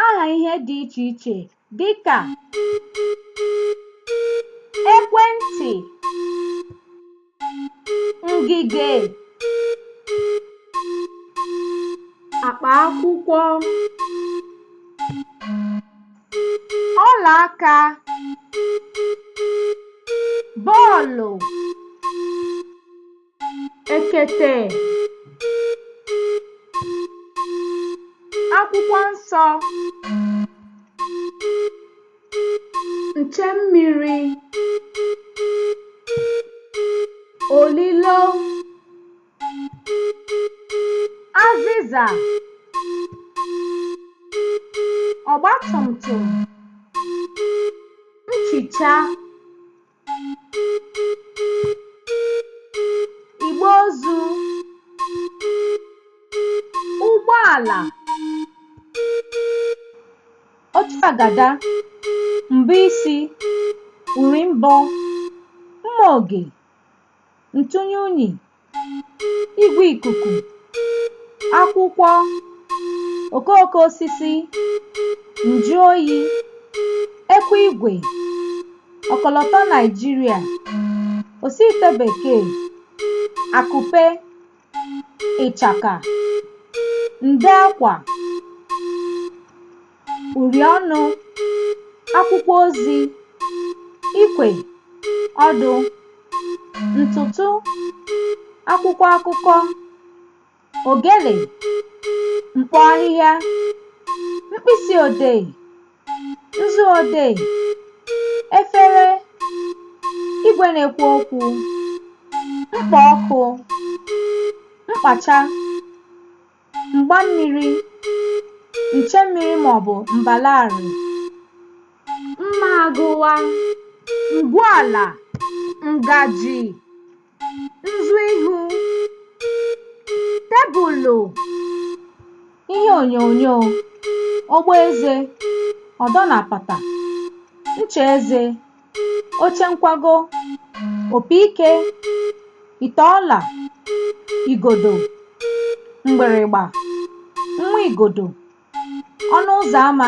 Aha ihe dị iche iche dịka ekwentị, ngige, akpa akwụkwọ, ọlaaka, bọọlụ, ekete, akwụkwọ nsọ, nche mmiri, olilo, azịza, ọgbatumtum, nchicha, igbe ozu, ụgbọala, oche agada, mbọ isi, uri mbọ, mma oge, ntụnye unyi, igwe ikuku, akwụkwọ, okooko osisi, njụ oyi, ekwe igwe, ọkọlọtọ Naịjirịa, osiite bekee, akụpe, ịchaka, nde akwa, uri ọnụ, akwụkwọ ozi, ikwe, ọdụ, ntụtụ, akwụkwọ akụkọ, ogele, mkpo ahịhịa, mkpịsị odee, nzu odee, efere, igwe na-ekwu okwu, mkpa ọkụ, mkpacha, mgba mmiri, nche mmiri maọbụ mbalarị, mma agụwa, ngwuala, ngaji, nzu ihu, tebụlụ, ihe onyonyo, ogbo eze, ọdọ na apata, ncha eze, oche nkwago, opi ike, ite ọla, igodo, mgbịrịgba, nwa igodo, ọnụ ụzọ ama.